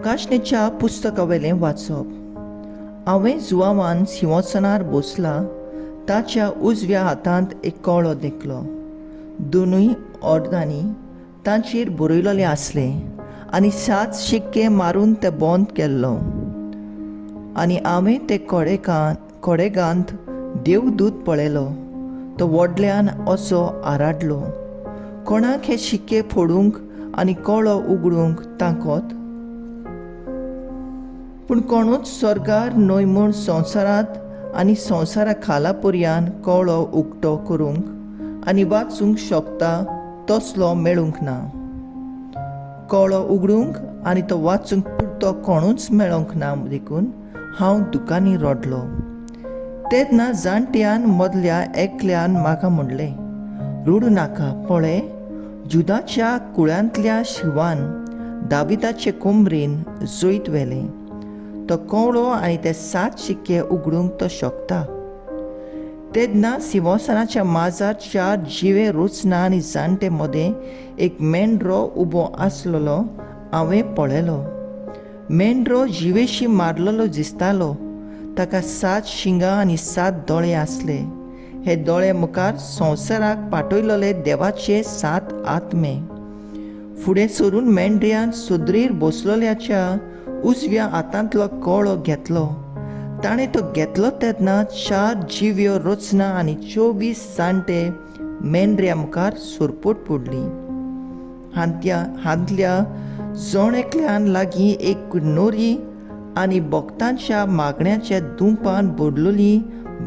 प्रकाशनेच्या पुस्तकावेलें वाचप. हांवें जुवावान सिंवासनार बसला ताच्या उजव्या हातांत एक कळो देखलो. दोनूय अर्दांनी तांचेर बरयलेलें आसलें आनी 7 शिक्के मारून तें बंद केल्लो. आनी हांवें ते कोडेगांत देवदूत पळयलो. तो व्हडल्यान असो आराडलो, कोणाक हे शिक्के फोडूंक आनी कळो उगडूंक तांकत? पूण कोणूच स्वर्गार न्हय म्हूण संवसारांत आनी संवसारा खाला पर्यान कळो उक्तो करूंक आनी वाचूंक शकता तसलो मेळूंक ना. कळो उगडूंक आनी तो वाचूंक पुरतो कोणूच मेळोंक ना देखून हांव दुकांनी रडलो. तेन्ना जाणट्यान मदल्या एकल्यान म्हाका म्हणलें, रडूं नाका, पळय जुदाच्या कुळांतल्या शिवान दाविदाचे कोमरेन जैत व्हेलें. तो कवळो आनी ते 7 शिक्के उगडूंक तो शकता. तेन्ना सिंवासनाच्या माजार 4 जिवे रोचना आनी जाणटे मदें एक मेंढरो उबो आसलेलो हांवें पळयलो. मेंढरो जिवेशी मारलेलो दिसतालो. ताका 7 शिंगां आनी 7 दोळे आसले. हे दोळे मुखार संवसाराक पाठयलेले देवाचे 7 आत्मे. फुडें सरून मेंढऱ्यान सदरेर बसलेल्याच्या उजव्या हातांतलो कळो घेतलो. ताणें तो घेतलो तेन्ना 4 जिव्यो रचना आनी 24 जाणटे मेंढऱ्या मुखार सरपट पडली. हांतल्या जण एकल्यान लागीं एक नोरी आनी भक्तांच्या मागण्याच्या दुंपान भरलेली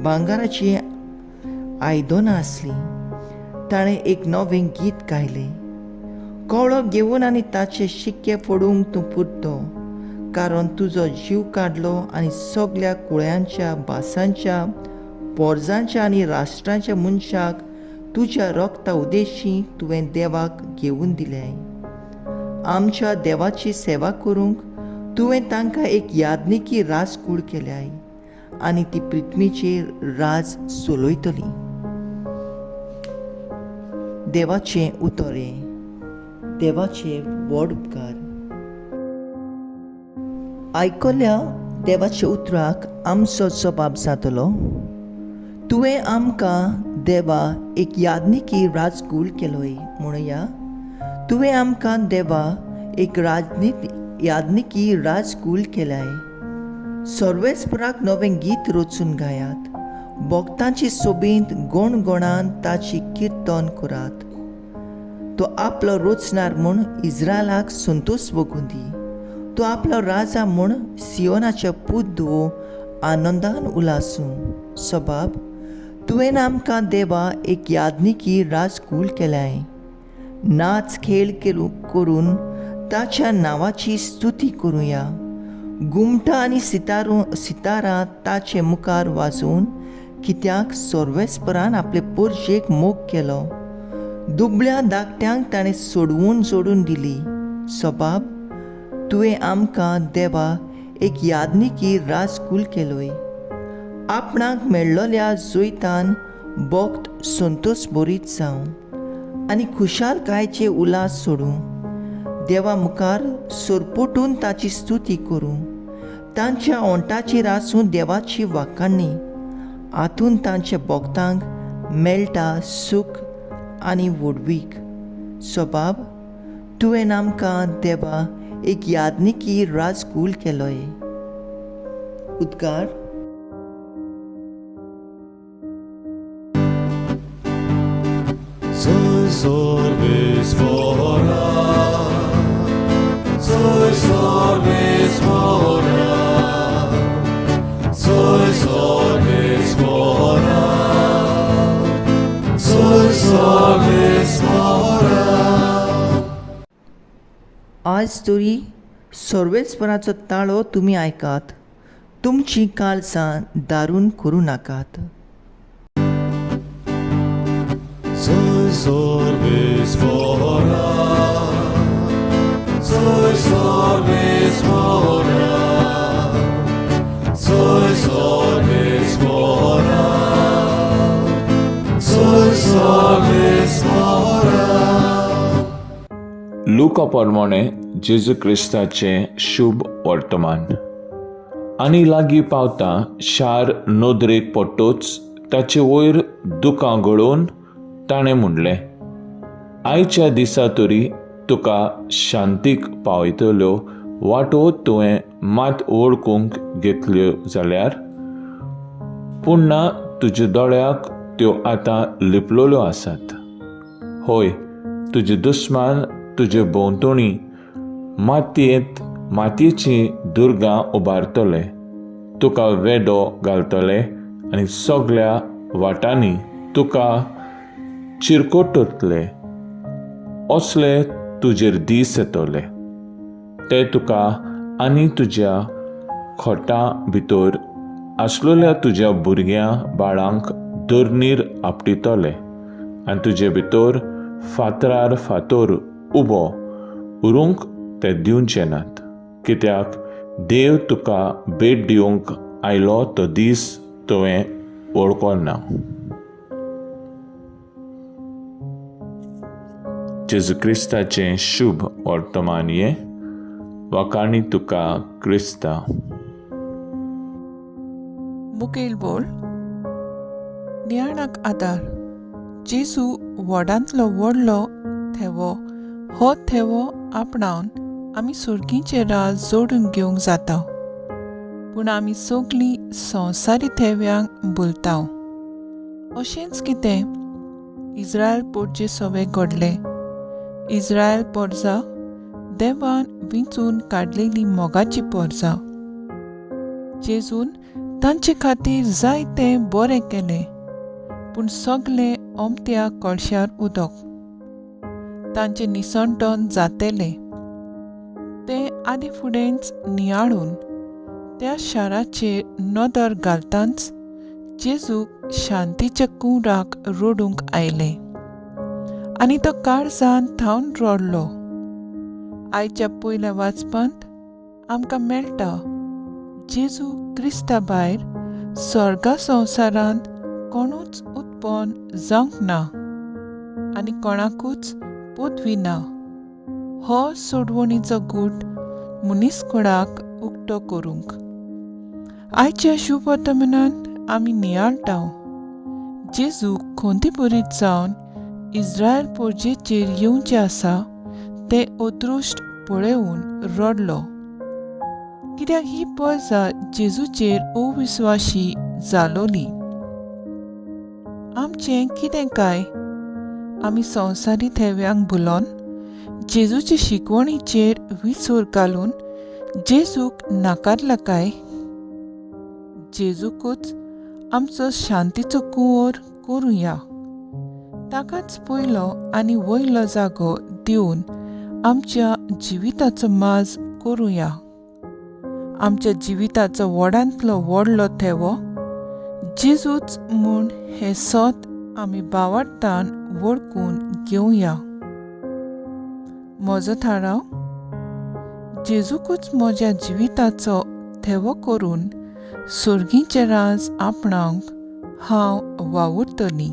भांगराची आयदनां आसलीं. ताणें एक नवें गीत गायलें, कळो घेवन आनी ताचे शिक्के फोडूंक तूं पुरतो, कारण तुजो जीव काडलो आनी सगल्या कुळ्यांच्या, भासांच्या, पोरजांच्या आनी राष्ट्रांच्या मनशाक तुज्या रक्ता उदेशी तुवें देवाक घेवन दिलें. आमच्या देवाची सेवा करूंक तुवें तांकां एक यादनिकी राजकूळ केल्याय आनी ती पृथ्वीचेर राज चलयतली. देवाचें उतरें. देवाचे व्हड उपकार. आयकल्या देवाच्या उतराक आमचो जबाब जातलो. तुवें आमकां देवा एक यादनिकी राजकूळ केलोय म्हणया. तुवें आमकां देवा एक यादनिकी राजकूळ केलाय. सर्वेस्पराक नवें गीत रचून गायात. भक्तांची सोबींत गणगणान ताची किर्तन करात. तो आपलो रचणार म्हूण इस्रायलाक संतोश भोगूं दी. तो आपलो राजा म्हूण सियोनाच्या पूत धुवो आनंदान उलासूं. सबाब, तुवें आमकां देवा एक यादनिकी राजकूळ केलाय. नाच खेळ करून ताच्या नांवाची स्तुती करुया. घुमटां आनी सितारां ताचे मुखार वाजोवन, कित्याक सर्वेस्परान आपले पोरजेक मोग केलो. दुबळ्या धाकट्यांक ताणें सोडवून जोडून दिली. सबाब, तुवें आमकां देवा एक यादनिकी राजकूल केलोय. आपणाक मेळ्ळोल्या जैतान भक्त संतोष बरीत जावं आनी खुशालकायेचे उल्हास सोडूं. देवा मुखार सरपटून ताची स्तुती करूं. तांच्या ओंठाचेर आसूं देवाची वाखाणणी. हातून तांच्या भक्तांक मेळटा सूख आनी व्हडवीक. सबाब, तुवें आमकां देवा एक यादनिकी राजकूल केलोय. उद्गार. आज तरी सर्वेस्पराचो ताळो तुमी आयकात. तुमची काळजां दारून करूं नाकात. लूक लुका प्रमाणे जेजू क्रिस्ताचें शुभ वर्तमान. आनी लागीं पावता शार नदरेक पडटच ताचे वयर दुकां गळोवन ताणें म्हणलें, आयच्या दिसा तरी तुका शांतीक पावयतल्यो वाटो तुवें मात वळखूंक घेतल्यो जाल्यार, पूण ना तुज्या दोळ्याक त्यो आतां लिपलेल्यो आसात. हय, तुजे दुस्मान तुजे भोंवतणी मातयेंत मातयेचीं दुर्गां उबारतले, तुका वेडो घालतले आनी सगळ्या वाटांनी तुका चिरकोटतले. असले तुजेर दीस येतले, ते तुका आनी तुज्या खोटा भितर आसलेल्या तुज्या भुरग्यां बाळांक धरणीर आपटितले आनी तुजे भितर फातरार फातर उबो उरूंक ते दिवचे नात, कित्याक देव तुका भेट दिवंक आयलो तो दीस तुवें वळखो ना. जेजू क्रिस्ताचें शुभ वर्तमान हें. वाखाणी तुका क्रिस्ता. मुखेल बोल नियाळाक आदार. जेजू व्हडांतलो व्हडलो थेवो हो थेवो आपणावन आमी सुर्गीचे राज जोडून घेवंक जाता, पूण आमी सगळीं संवसारी थेव्यांक भुलता. अशेंच कितें इस्रायल पोरजे सवे घडलें. इस्रायल पोरजा देवान विंचून काडलेली मोगाची पोरजा. जेजून तांचे खातीर जायतें बरें केलें, पूण सगळें ओमत्या कळश्यार उदक. तांचें निसणटन जातेलें तें आदी फुडेंच नियाळून त्या शाराचेर नदर घालतांच जेजूक शांतीच्या कुंवराक रडूंक आयलें आनी तो काळजान थावन रडलो. आयच्या पयल्या वाचपांत आमकां मेळटा, जेजू क्रिस्ता भायर स्वर्गा संवसारांत कोणूच उत्पन्न जावंक ना आनी कोणाकूच पदवी ना. हो सोडवणीचो गूट मनीसकुळाक उक्तो करूंक. आयच्या शुभवर्तमानांत आमी नियाळटा, जेजू खोंतीपुरीत जावन इस्रायल पोरजेचेर येवचें आसा तें अदृश्ट पळोवन रडलो, कित्याक ही पोरजा जेजूचेर अविस्वाशी जालोली. आमचें कितें काय? आमी संवसारी थेव्यांक भुलोन जेजूचे शिकवणीचेर विसर घालून जेजूक नाकारला काय? जेजूकूच आमचो शांतीचो कुंवर करुया, ताकाच पयलो आनी वयलो जागो दिवन आमच्या जिविताचो माज करुया. आमच्या जिविताचो व्हडांतलो व्हडलो थेवो जेजूच म्हूण हें सत आमी बावडतान वळखून घेवया. म्हजो थाराव, जेजूकूच म्हज्या जिविताचो थेवो करून सुर्गीचें राज आपणावंक हांव वावुरतली.